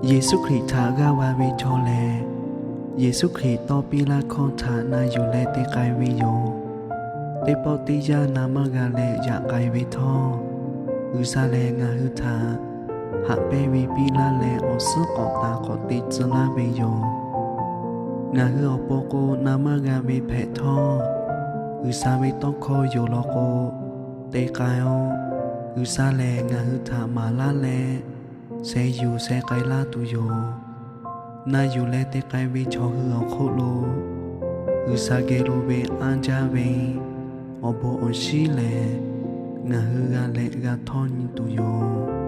Yeˍsuˆ Hkriꞈ htaꞈ g'aˇ va ve chaw lehˬ, Yeˍsuˆ Hkriꞈ tawˇ piˇ laˇ hkawˇ htaꞈ na yuˬ leh te k'ai ve yoˬ. Teˇ pawˆ teˇ yanˇ na maˇ g'a leh yaꞈ k'ai ve htawˇ, G'uiˬsha lehˬ ngaˬ hui htaꞈ haꞈ pehnˇ ve piˇ laˇ leh awˬ suhˉ k'awꞈ taˍ k'awꞈ te tcuh laˇ ve yoˬ. Ngaˬ hui awˬ pon k'o na maˇ g'a ve hpehꞈ htawˇ, G'uiˬsha ve tawˇ hkawˇ yoˬ law k'o, te k'ai-oˬ. G'uiˬsha lehˬ ngaˬ hui htaꞈ maˍ laˇ leh sheh yuˬ sheh k'ai laˇ tuˬ yoˬ. Na yuˬ leh te k'ai ve chaw hui awˬ hk'oˆ lo G'uiˬsha geh lo ve anˇ jaˇ ve awˬ bon awˬ shinˉ lehˬ, ngaˬ hui g'a leh g'a htawˇ nyi tuˬ yoˬ.